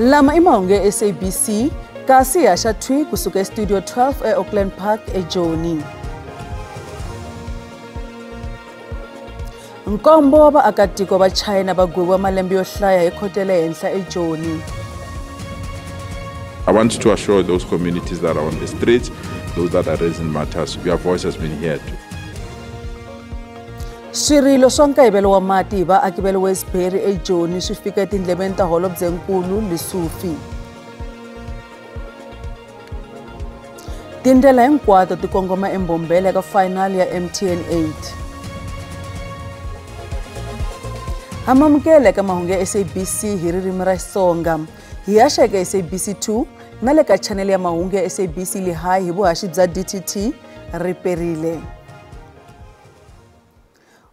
Lama i mahungu ya SABC kasi haxa thwi kusuka eStudio 12 eAuckland Park eJoni. Nkombo wa vaakatiko va China va gweviwa malembe yo hlaya hi khoto ya le henhla eJoni. I want to assure those communities that are on the streets, those that are raising matters, your voice has been heard. Swirilo swa nkayivelo wa mati hi vaaki va le Westbury eJoni swi fika etindleveni ta holobyenkulu Lesufi. Tindlela hinkwato ti kongoma eMbombela eka final ya MTN 8. Hamamukela eka mahungu ya SABC hi ririmi ra Xitsonga. Hi haxa eka SABC 2 na le ka chanele ya mahungu ya SABC Lehae hi vuhaxi bya DTT riperile.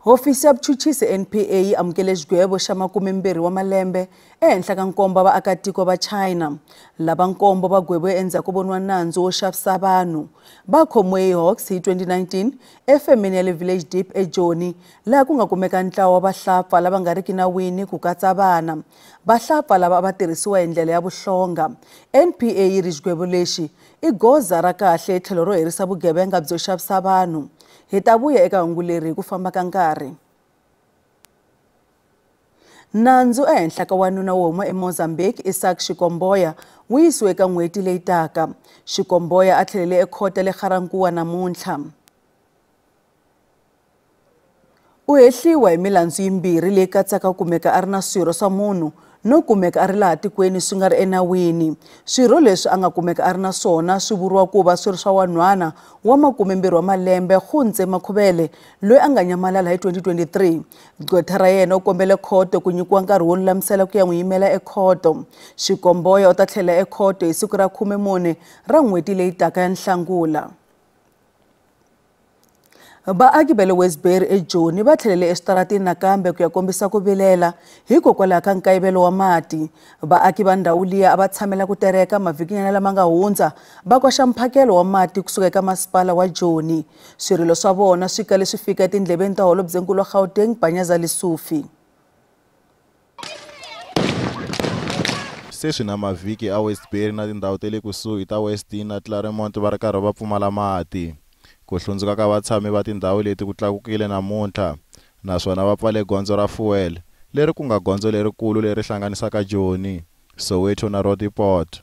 Hofisi ya vuchuchisi NPA yi amukele xigwevo xa 20 wa malembe ehenhla ka nkombo wa vaakatiko va China. Lava nkombo va gweviwe endzhaku ko voniwa nandzu wo xavisa vanhu. Va khomiwe hi Hawks hi 2019 efemeni ya le Village Deep eJoni, laha ku nga kumeka ntlawa wa vahlapfa lava nga riki nawini ku katsa vana. Vahlapfa lava a va tirhisiwa hi ndlela ya vuhlonga. NPA yi ri xigwevo lexi i goza ra kahle tlhelo ro herisa vugevenga byo xavisa vanhu. Hi ta vuya eka hungu leri hi ku famba ka nkarhi. Nandzu ehenhla ka wanuna wo huma eMozambique Isaac Xikomboya wu yisiwe eka n'hweti leyi taka. Xikomboya a tlhelele ekhoto le Ga-Rankuwa namuntlha. U hehliwa hi milandzu yimbirhi leyi katsaka ku kumeka a ri na swirho swa munhu no kumeka a ri laha tikweni swi nga ri enawini. Swirho leswi a nga kumeka a ri na swona swi vuriwa ku va swi ri swa wanhwana wa 20 wa malembe Khuntse Makhuvele loyi a nga nyamalala hi 2023. Gqwetha ra yena u kombele khoto ku nyikiwa nkarhi wo lulamisela ku ya n'wi yimela ekhoto. Xikomboya u ta tlhela ekhoto hi siku ra 14 ra n'hweti leyi taka ya Nhlangula. Vaaki va le Westbury eJoni va tlhelele eswitarateni nakambe ku ya kombisa ku vilela hikokwalaho ka nkayivelo wa mati. Vaaki va ndhawu liya a va tshamela ku tereka mavhikinyana lama nga hundza va koxa mphakelo wa mati kusuka eka masipala wa Joni. Swirilo swa vona swi kale swi fika etindleveni ta holobyenkulu wa Gauteng Panyaza Lesufi. Se swi na mavhiki a Westbury na tindhawu ta le kusuhi ta Westin na Claremont va ri karhi va pfumala mati. Ku hlundzuka ka vatshami va tindhawu leti ku tlakukile namuntlha naswona va pfale gondzo ra fuel leri ku nga gondzo lerikulu leri hlanganisaka Joni, Soweto na Roodepoort.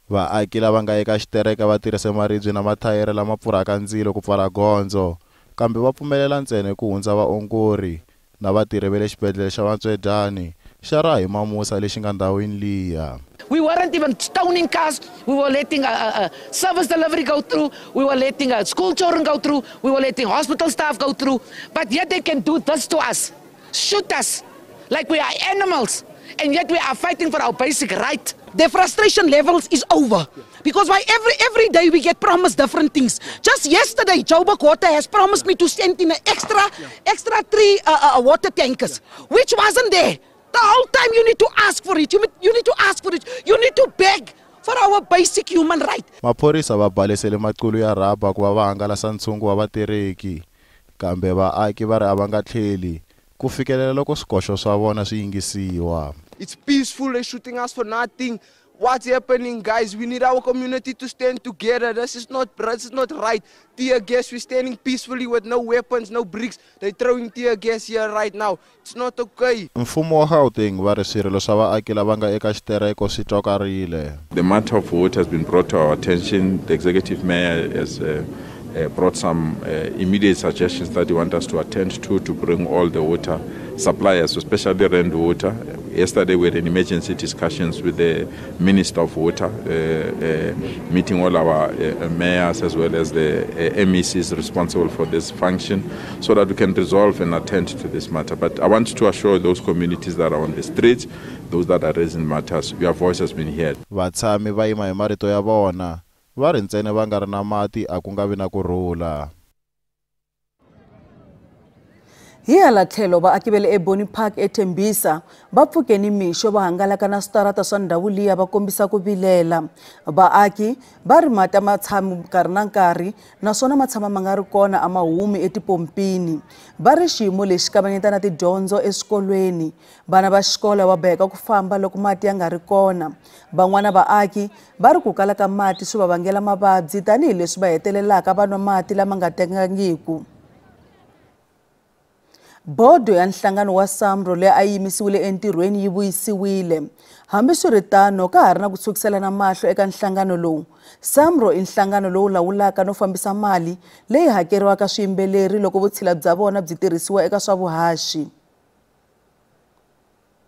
Vaaki lava nga eka xitereka va tirhise maribye na mathayere lama pfurhaka ndzilo ku pfala gondzo, kambe va pfumelela ntsena ku hundza vaongori na vatirhi va le xibedhlele xa Vatswedyani xa Rahima Moosa lexi nga ndhawini liya. We weren't even stoning cars. We were letting service delivery go through. We were letting school children go through. We were letting hospital staff go through. But yet they can do this to us, shoot us like we are animals. And yet we are fighting for our basic right. The frustration levels is over. Because why every day we get promised different things. Just yesterday, Joburg Water has promised me to send in an extra 3 water tankers, which wasn't there. The whole time you need to ask for it. You need to ask for it. You need to beg for our basic human right. Maphorisa va balesele maqulu ya rhaba ku va va hangalasa ntshungu wa vatereki, kambe vaaki va ri a va nga tlheli ku fikelela loko swikoxo swa vona swi yingisiwa. It's peaceful, they're shooting us for nothing. What's happening, guys? We need our community to stand together. This is not right. Tear gas, we're standing peacefully with no weapons, no bricks. They're throwing tear gas here right now. It's not okay. Mfumo wa Gauteng va ri swirilo swa vaaki lava nga eka xitereko swi twakarile. The matter of water has been brought to our attention. The executive mayor has brought some immediate suggestions that he wants us to attend to bring all the water suppliers, especially Rand Water. Yesterday we had an emergency discussions with the Minister of Water, meeting all our mayors as well as the MECs responsible for this function, so that we can resolve and attend to this matter. But I want to assure those communities that are on the streets, those that are raising matters, your voice has been heard. Vatshami va yima hi marito ya vona, va ri ntsena va nga ri na mati a ku nga vi na ku rhula. Hi hala tlhelo vaaki va le eBonnie Park eThembisa va pfuke nimixo va hangalaka na switarata swa ndhawu liya va kombisa ku vilela. Vaaki va ri mati a ma tshami nkarhi na nkarhi naswona ma tshama ma nga ri kona a ma humi etipompini. Va ri xiyimo lexi kavanyeta na tidyondzo eswikolweni. Vana va xikolo va boheka ku famba loko mati ya nga ri kona. Van'wana vaaki va ri ku kala ka mati swi va vangela mavabyi tanihileswi va hetelelaka va nwa mati lama nga tengangiku. Bodo ya nhlangano wa SAMRO leyi a yi yimisiwile entirhweni yi vuyisiwile. Hambiswiritano, ka ha ri na ku tshukiselana mahlo eka nhlangano lowu. SAMRO i nhlangano lowu lawulaka no fambisa mali leyi hakeriwaka swiyimbeleri loko vutshila bya vona byi tirhisiwa eka swa vuhaxi.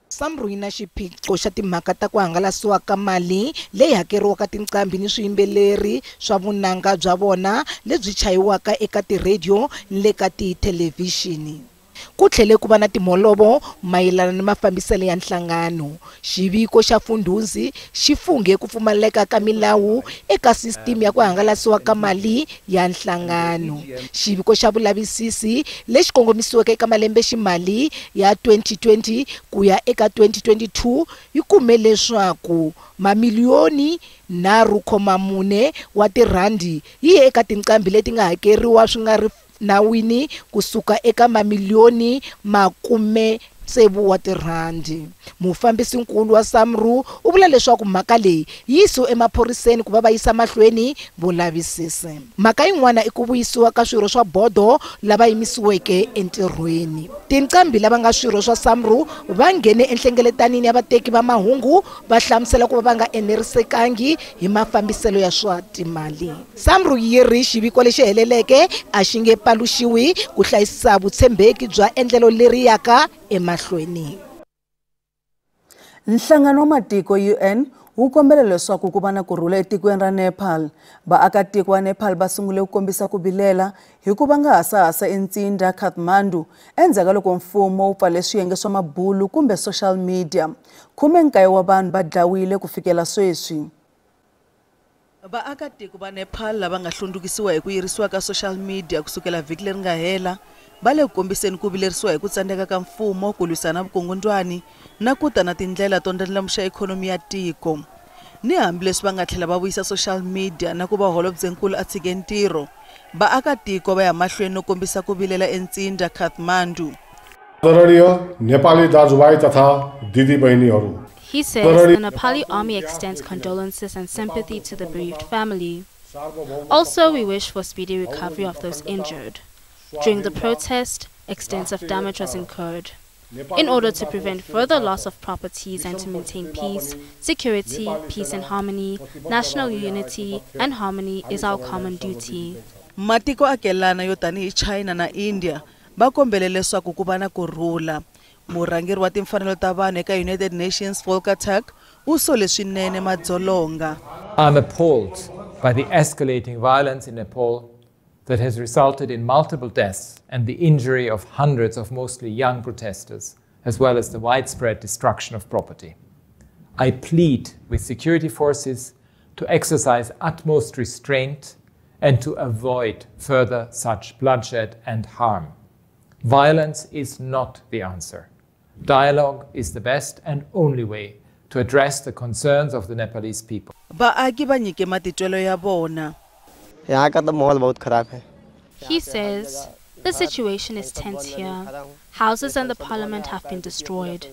SAMRO yi na xiphiqo xa timhaka ta ku hangalasiwa ka mali leyi hakeriwaka tinqambi ni swiyimbeleri swa vunanga bya vona lebyi chayiwaka eka tirhediyo ni le ka tithelevhixini. Ku tlhele ku va na timholovo mayelana ni mafambiselo ya nhlangano. Xiviko xa Fundhuzi xi funghe ku pfumaleka ka milawu eka sisiteme ya ku hangalasiwa ka mali ya nhlangano. Xiviko xa vulavisisi lexi kongomisiweke eka malembeximali ya 2020 ku ya eka 2022 yi kume leswaku mamiliyoni 3.4 wa tirhandi yi ye eka tinqambi leti nga hakeriwa swi nga ri nawini kusuka eka mamiliyoni 60 wa tirhandi. Mufambisinkulu wa SAMRO u vula leswaku mhaka leyi yi yisiwe emaphoriseni ku va va yisa mahlweni vulavisisi. Mhaka yin'wana i ku vuyisiwa ka swirho swa bodo lava yimisiweke entirhweni. Tinqambi lava nga swirho swa SAMRO va nghene enhlengeletanini ya vateki va mahungu va hlamusela ku va va nga enerisekangi hi mafambiselo ya swa timali. SAMRO yi ri xiviko lexi heleleke a xi nge paluxiwi ku hlayisa vutshembeki bya endlelo leri yaka emahlweni. Nhlangano wa Matiko UN wu kombela leswaku ku va na kurhula etikweni ra Nepal. Vaakatiko va Nepal va sungule ku kombisa ku vilela hi ku va nga hasahasa entsindza Kathmandu endzhaku ka loko mfumo wu pfale swiyenge swa mabulu kumbe social media. 19 wa vanhu va dlawile ku fikela sweswi. Vaakatiko va Nepal lava nga hlundzukisiwa hi ku yirisiwa ka social media kusukela vhiki leri nga hela va le ku kombiseni ku vilerisiwa hi ku tsandzeka ka mfumo ku lwisana vukungundwani na ku ta na tindlela to ndlandlamuxa ikhonomi ya tiko. Ni hambileswi va nga tlhela va vuyisa social media na ku va holobyenkulu a tshike ntirho, vaakatiko va ya mahlweni no kombisa ku vilela entsindza Kathmandu. आदरणीय नेपाली दाजुभाइ तथा दिदीबहिनीहरू. He says the Nepali army extends condolences and sympathy to the bereaved family. Also, we wish for speedy recovery of those injured. During the protest, extensive damage was incurred. In order to prevent further loss of properties and to maintain peace, security, peace and harmony, national unity and harmony is our common duty. Matiko akelana yo tanihi China na India va kombele leswaku ku va na kurhula. Murhangeri wa timfanelo ta vanhu eka United Nations Volker Turk u sole swinene madzolonga. I'm appalled by the escalating violence in Nepal that has resulted in multiple deaths and the injury of hundreds of mostly young protesters, as well as the widespread destruction of property. I plead with security forces to exercise utmost restraint and to avoid further such bloodshed and harm. Violence is not the answer. Dialogue is the best and only way to address the concerns of the Nepalese people. Vaaki va nyike matitwelo ya vona. यहाँ का तो माहौल बहुत खराब है. He says the situation is tense here. Houses and the parliament have been destroyed.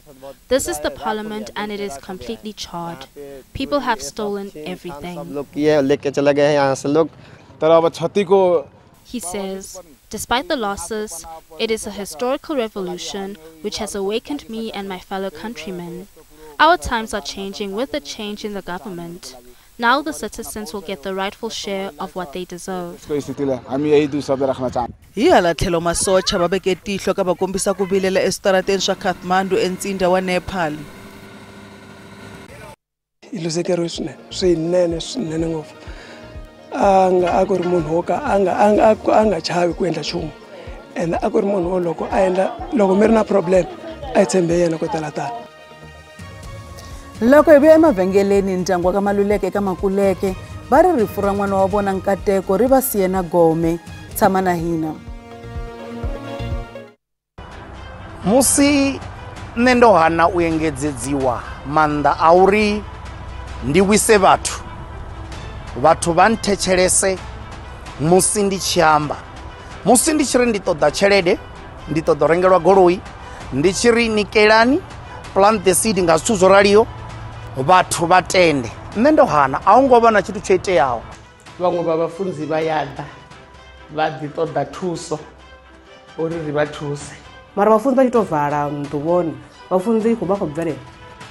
This is the parliament and it is completely charred. People have stolen everything. He says, despite the losses, it is a historical revolution which has awakened me and my fellow countrymen. Our times are changing with the change in the government. Now the citizens will get the rightful share of what they deserve. Hi hala tlhelo masocha va veke tihlo ka va kombisa ku vilela eswitarateni swa Kathmandu entsindza wa Nepal. Hi luzekeriwe swinene, swinene swinene ngopfu. A nga a ku ri munhu wo ka a nga chavi ku endla nchumu, and a ku ri munhu wo loko a endla loko mi ri na problem a yi tshembe yena ko talatala. Loko hi vuya emavhengeleni, ndyangu wa ka Maluleke eka Makuleke va ri rifu ra n'wana wa vona Nkateko ri va siye na gome. Tshama na hina. Musi nṋe ndo hana u engedzedziwa maanḓa a uri ndi wise vhathu, vhathu vha nthetshelese musi ndi tshi amba. Musi ndi tshi ri ndi ṱoḓa tshelede, ndi ṱoḓa u rengelwa goloi, ndi tshi ri nikelani plant the seed nga zwithu zwo raliho, vhathu vha tende. Nṋe ndo hana, a hu ngo vha na tshithu tsho iteaho. Vhaṅwe vha vhafunzi vha ya ḓa vha ḓi ṱoḓa thuso uri ri vha thuse. Mara vhafunzi vha tshi tou vala nnḓu vhone, vhafunzi vha khou bvelela.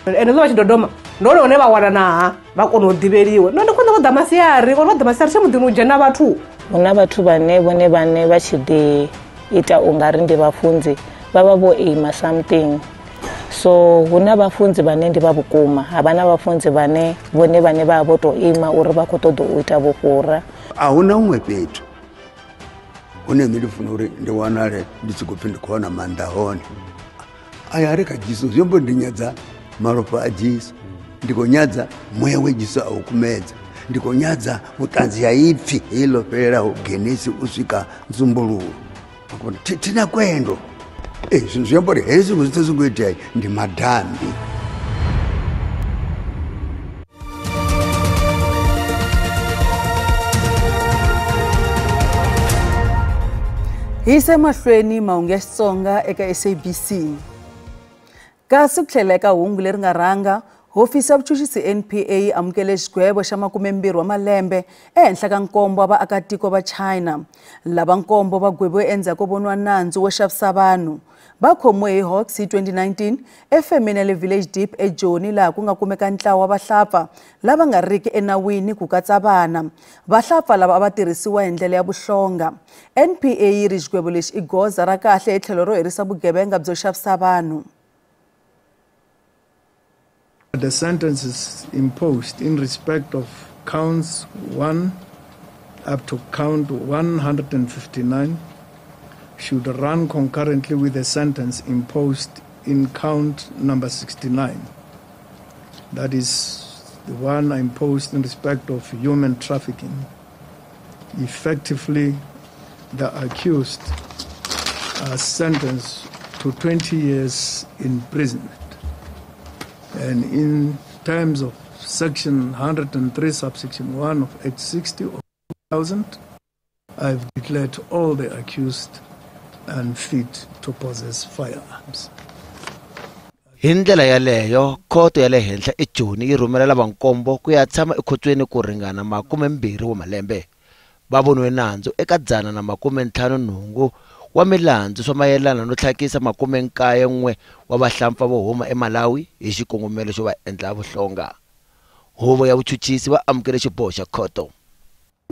Ende vha tshi dodoma ndi hone hune vha wana naha vha kona u ḓivheliwa. Nṋe ndi khwine vho ḓa masiari, ngori vha ḓa masiari tshe muḓini u dzhena vhathu. Hu na vhathu vhane vhone vhane vha tshi ḓi ita ungari ndi vhafunzi vha vha vho ima something. So hu na vhafunzi vhane ndi vha vhukuma, ha vha na vhafunzi vhane vhone vhane vha vho tou ima uri vha khou ṱoḓa u ita vhufhura. A hu na huṅwe fhethu hune nṋe ndi funa uri ndi wanale ndi tshi khou pfhi ndi khou wana maanḓa hone. Aya ri kha Jesu zwi amba ndi nyadza malofha a Jesu, ndi khou nyadza muya we Jesu a u kumedza, ndi khou nyadza vhuṱanzi ha ipfhi heyi ḽo fhelelaho Genesi u swika Nzumbululo. Thina kwendo. Zwino zwi amba uri hezwi zwiṅwe zwoṱhe zwi ngo itea ndi madambi. Hi yisa emahlweni mahungu ya Xitsonga eka SABC. Kasi ku tlhela eka hungu leri nga rhanga, hofisi ya vuchuchisi NPA yi amukele xigwevo xa 20 wa malembe ehenhla ka nkombo wa vaakatiko va China. Lava nkombo va gweviwe endzhaku ko voniwa nandzu wo xavisa vanhu. Va khomiwe hi Hawks hi 2019 efemeni ya le Village Deep eJoni, laha ku nga kumeka ntlawa wa vahlapfa lava nga riki enawini ku katsa vana. Vahlapfa lava a va tirhisiwa hi ndlela ya vuhlonga. NPA yi ri xigwevo lexi i goza ra kahle hi tlhelo ro herisa vugevenga byo xavisa vanhu. The sentence is imposed in respect of counts 1 up to count 159 should run concurrently with the sentence imposed in count number 69. That is the one imposed in respect of human trafficking. Effectively, the accused are sentenced to 20 years imprisonment. And in terms of section 103, subsection 1 of Act 60 of 2000, I've declared all the accused unfit to possess firearms. Hi ndlela yaleyo, khoto ya le henhla eJoni yi rhumela lava nkombo ku ya tshama ekhotsweni ku ringana 20 wa malembe. Va voniwe nandzu eka 158 wa milandzu swa mayelana no tlhakisa 91 wa vahlampfa vo huma eMalawi hi xikongomelo xo va endla vuhlonga. Huvo ya vuchuchisi va amukele xiboho xa khoto.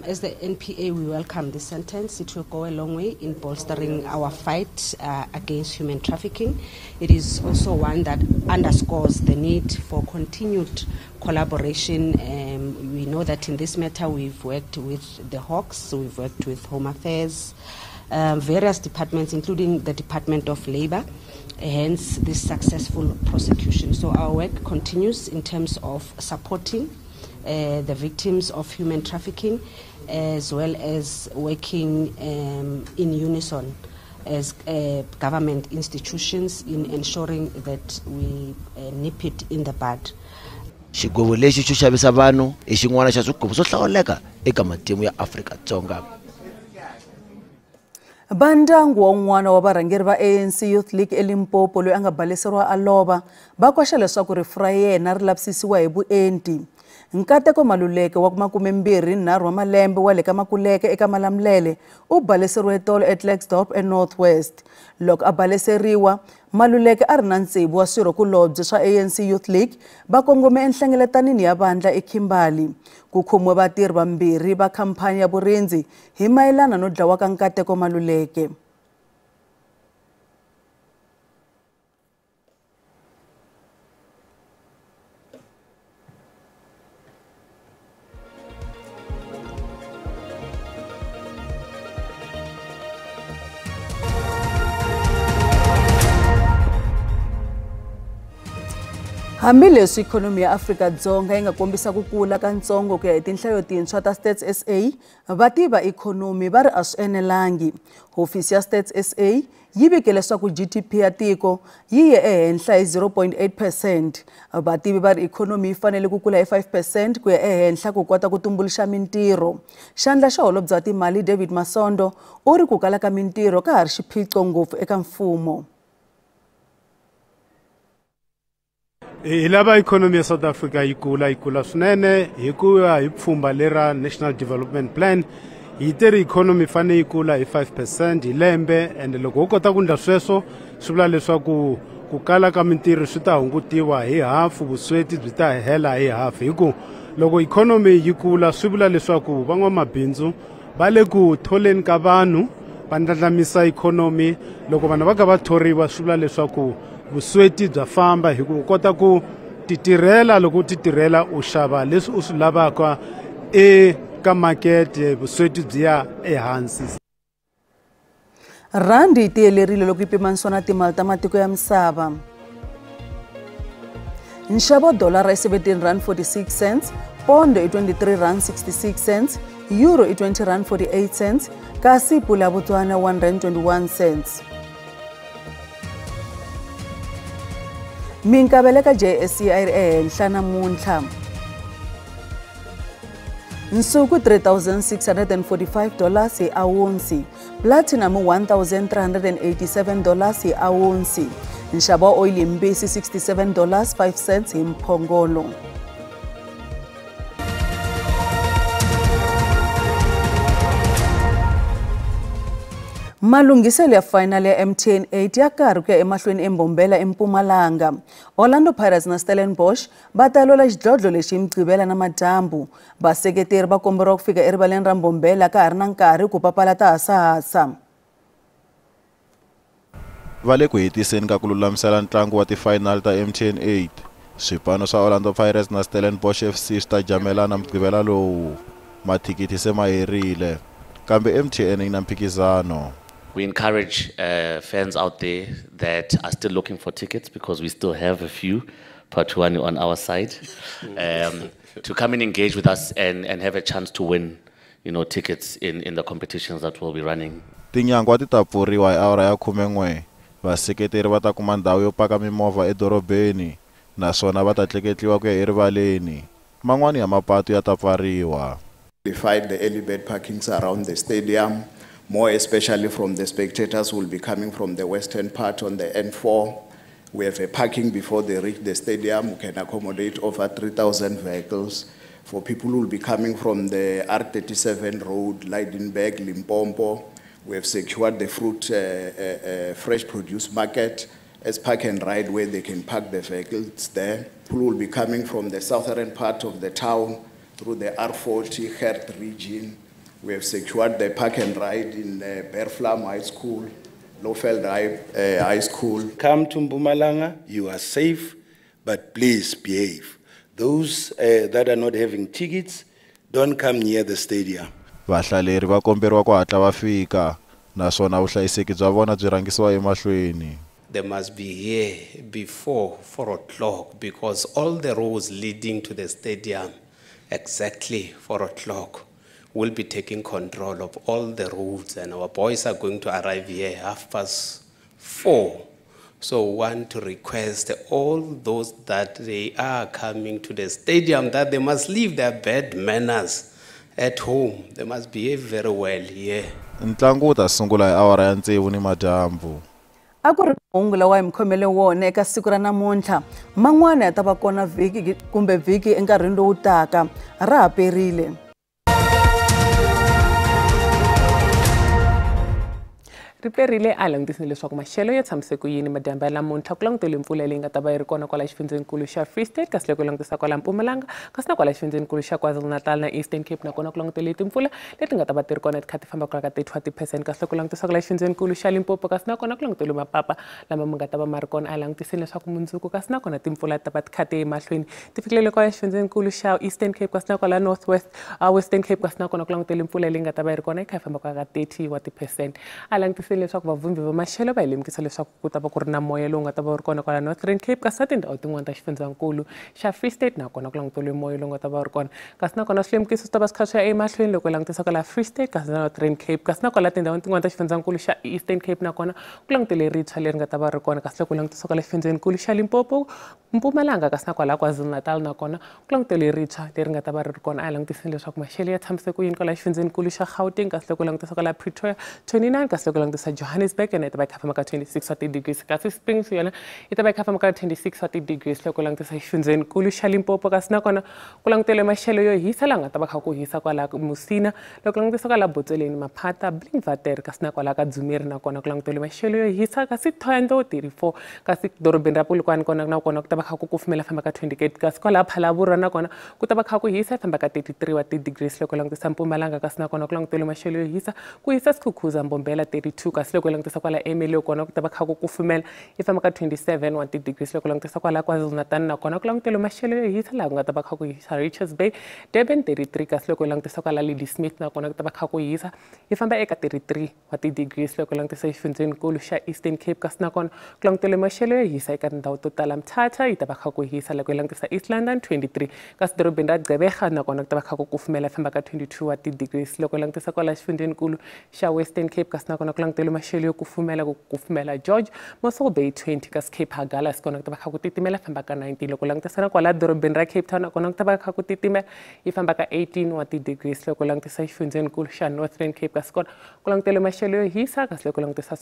As the NPA, we welcome this sentence. It will go a long way in bolstering our fight against human trafficking. It is also one that underscores the need for continued collaboration. We know that in this matter we've worked with the Hawks, we've worked with Home Affairs, various departments, including the Department of Labour, hence this successful prosecution. So our work continues in terms of supporting the victims of human trafficking, as well as working in unison as government institutions in ensuring that we nip it in the bud. Xigwevo lexi xo xavisa vanhu i xin'wana xa swigwevo swo hlawuleka eka matimu ya Afrika-Dzonga. Vandyangu wa un'wana wa varhangeri va ANC Youth League eLimpopo loyi a nga baleseriwa a lova va koxa leswaku rifu ra yena ri lavisisiwa hi vuenti. Nkateko Maluleke wa 23 wa malembe wa le ka Makuleke eka Malamulele u baleseriwe tolo eKlerksdorp eNorth West. Loko a baleseriwa, Maluleke a ri na tsevu wa swirhokulobye swa ANC Youth League va kongome enhlengeletanini ya vandla eKimberley. Ku khomiwe vatirhi vambirhi va khamphani ya vurindzi hi mayelana no dlawa ka Nkateko Maluleke. Hambileswi ikhonomi ya Afrika-Dzonga yi nga kombisa ku kula katsongo ku ya hi tinhlayo tintshwa ta Stats SA, vativi va ikhonomi va ri a swi enelangi. Hofisi ya Stats SA yi vike leswaku GDP ya tiko yi ye ehenhla hi 0.8%. Vativi va ri ikhonomi yi fanele ku kula hi 5% ku ya ehenhla ku kota ku tumbuluxa mintirho. Xandla xa holobye wa timali David Masondo u ri ku kala ka mintirho ka ha ri xiphiqo ngopfu eka mfumo. Hi lava ikhonomi ya South Africa yi kula swinene hi ku ya hi pfhumba lera National Development Plan. Yi teri ikhonomi fanele yi kula hi 5% hi lembe, and loko ho kota ku endla sweswo swi vula leswaku ku kala ka mintirho swi ta hungutiwa hi hafu, vusweti byi ta hela hi hafu. Hi ku loko ikhonomi yi kula swi vula leswaku van'wamabindzu va le ku tholeni ka vanhu va ndlandlamisa ikhonomi. Loko vanhu va ka va thoriwa swi vula leswaku vusweti bya famba, hi ku kota ku titirhela. Loko u titirhela u xava leswi u swi lavaka eka makete, vusweti byi ya ehansi. Randi yi tiyelerile loko yi pimanisiwa na timali ta matiko ya misava. Nxavo dolara i R17.46, pondo i R23.66, euro i R20.48, kasi pula ya Botswana R1.21. Minkavelo ka JSE a yi ri ehenhla namuntlha. Nsuku $3,645 hi awunsi, platinum $1,387 hi awunsi, nxavo wa oyili yimbisi $67.05 hi mphongolo. Malunghiselo ya final ya MTN 8 ya karhi ku ya emahlweni eMbombela eMpumalanga. Orlando Pirates na Stellenbosch va ta lwela xidlodlo lexi hi Mugqivela na madyambu. Vaseketeri va komberiwa ku fika erivaleni ra Mbombela ka ha ri na nkarhi ku papalata hasahasa. Va le ku hetiseni ka ku lulamisela ntlangu wa ti-final ta MTN 8. Swipano swa Orlando Pirates na Stellenbosch FC swi ta jamelana Mugqivela lowu. Mathikithi se ma herile, kambe MTN yi na mphikizano. We encourage fans out there that are still looking for tickets, because we still have a few, Patuani on our side, to come and engage with us and have a chance to win, you know, tickets in the competitions that we'll be running. Tinyangwa ti ta pfuriwa hi awara ya 11. Vaseketeri va ta kuma ndhawu yo paka mimovha edorobeni, naswona va ta tleketliwa ku ya erivaleni. Man'wani ya mapatu ya ta pfariwa. We find the early bird parkings around the stadium, more especially from the spectators who will be coming from the western part on the N4. We have a parking before they reach the stadium. We can accommodate over 3,000 vehicles. For people who will be coming from the R37 road, Lydenburg, Limpopo, we have secured the fruit fresh produce market as park and ride where they can park the vehicles there. People will be coming from the southern part of the town through the R40 Gert region. We have secured the park and ride in Berflam High School, Lowveld High School. Come to Mpumalanga, you are safe, but please behave. Those that are not having tickets, don't come near the stadium. Vahlaleri va komberiwa ku hatla va fika, naswona vuhlayiseki bya vona byi rhangisiwa emahlweni. They must be here before 4 o'clock, because all the roads leading to the stadium exactly 4 o'clock will be taking control of all the roads, and our boys are going to arrive here 4:30. So we want to request all those that they are coming to the stadium that they must leave their bad manners at home. They must behave very well here. Ntlangu wu ta sungula hi awara ya 6 ni madyambu. A ku ri mahungu lawa hi mi khomele wona eka siku ra namuntlha. Man'wana ya ta va kona vhiki kumbe vhiki enkarhini lowu taka. Ra ha perile. Riperile a langutisile leswaku maxelo ya tshamise ku yini madyambu ya namuntlha ku langutele mpfula leyi nga ta va yi ri kona kwala xifundzenikulu xa Free State, kasi loko langutisa kwala Mpumalanga, kasi na kwala xifundzenikulu xa KwaZulu-Natal na Eastern Cape nakona ku langutele timpfula leti nga ta va ti ri kona ti kha ti famba kwala ka 30%, kasi loko langutisa kwala xifundzenikulu xa Limpopo, kasi nakona ku langutele mapapa lama ma nga ta va ma ri kona. A langutisile leswaku mundzuku kasi nakona timpfula ta va ti kha ti ya emahlweni ti fikelele kwala xifundzenikulu xa Eastern Cape, kasi na kwala North West, Western Cape, kasi nakona ku langutele mpfula leyi nga ta va yi ri kona yi kha yi famba kwala ka 30%. A langutisa Langutiseni leswaku vavhumbi va maxelo va hi lemukisa leswaku ku ta va ku ri na moya lowu nga ta va wu ri kona kwala Northern Cape, kasi na tindhawu tin'wana ta xifundzankulu xa Free State nakona ku languteriwe moya lowu nga ta va wu ri kona. Kasi nakona swilemukiso swi ta va swi kha swi ya emahlweni loko hi langutisa kwala Free State kasi na Northern Cape, kasi na kwala tindhawini tin'wana ta xifundzankulu xa Eastern Cape nakona ku langutele ritshwa leri nga ta va ri kona. Kasi loko langutisa kwala xifundzenikulu xa Limpopo, Mpumalanga kasi na kwala KwaZulu-Natal nakona ku langutele ritshwa leri nga ta va ri ri kona. A hi langutiseni leswaku maxelo ya tshamise ku yini kwala xifundzenikulu xa Gauteng, kasi loko langutisa kwala Pretoria 29, kasi loko langutisa Johannesburg yona yi ta va yi kha famba ka 26 wa ti-degrees, kasi Springs yona yi ta va yi kha famba ka 26 wa ti-degrees loko langutisa xifundzenikulu xa Limpopo. Kasi nakona ku langutele maxelo yo hisa laha nga ta va kha ku hisa kwala Musina, loko langutisa kwala Botseleni, Maphata, Blinkwater kasi na kwala ka Dzumeri nakona ku langutele maxelo yo hisa, kasi Thohoyandou 34, kasi dorobeni ra Polokwane kona nakona ku ta va kha ku kufumela famba ka 28, kasi kwala Phalaborwa nakona ku ta va kha ku hisa famba ka 33 wa ti-degrees loko langutisa Mpumalanga, kasi nakona ku langutele maxelo yo hisa, ku hisa Skukuza, Mbombela 32, kasi loko langutisa kwala Ermelo kona ku ta va kha ku kufumela yi famba ka 27 wa ti-degrees loko langutisa kwala KwaZulu-Natal nakona ku langutele maxelo yo hisa laha ku nga ta va kha ku hisa Richards Bay, Durban 33, kasi loko langutisa kwala Ladysmith nakona ku ta va kha ku hisa yi famba eka 33 wa ti-degrees loko langutisa xifundzenikulu xa Eastern Cape, kasi nakona ku langutele maxelo yo hisa eka tindhawu to tala. Mthatha yi ta va kha ku hisa loko yi langutisa East London 23, kasi dorobeni ra Gqeberha nakona ku ta va kha ku kufumela famba ka 22 wa ti-degrees loko langutisa kwala xifundzenikulu xa Western Cape, kasi nakona ku langutele maxelo yo kufumela ku kufumela George, Mossel Bay 20, kasi Cape Agulhas kona ku ta va kha ku titimela famba ka 19 loko langutisa na kwala dorobeni ra Cape Town nakona ku ta va kha ku titimela yi famba ka 18 wa ti-degrees loko langutisa xifundzenikulu xa Northern Cape, kasi kona ku langutele maxelo yo hisa, kasi loko langutisa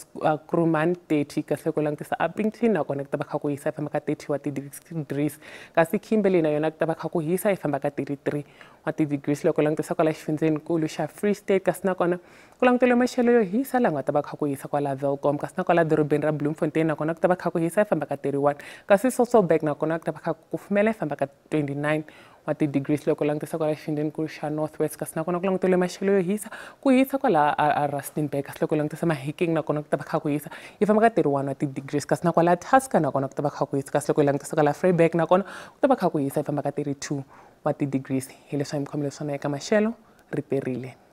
Kruman 30, kasi loko langutisa Upington nakona ku ta va kha ku hisa yi famba ka 30 wa ti-degrees, kasi Kimberley na yona ku ta va kha ku hisa yi famba ka 33 wa ti-degrees loko langutisa kwala xifundzenikulu xa Free State, kasi nakona ku langutele maxelo yo hisa laha nga ta va kha ku hisa kwala Welkom, kasi na kwala dorobeni ra Bloemfontein nakona ku ta va kha ku hisa yi famba ka 31, kasi Sasolburg nakona ku ta va kha ku kufumela yi famba ka 29 wa ti-degrees loko langutisa kwala xifundzenikulu xa North West, kasi nakona ku langutele maxelo yo hisa, ku hisa kwala a Rustenburg, kasi loko langutisa Mahikeng nakona ku ta va kha ku hisa yi famba ka 31 wa ti-degrees, kasi na kwala Tusker nakona ku ta va kha ku hisa, kasi loko langutisa kwala Vryburg nakona ku ta va kha ku hisa yi famba ka 32 wa ti-degrees. Hi leswi hi mi khomile swona eka maxelo, ri perile.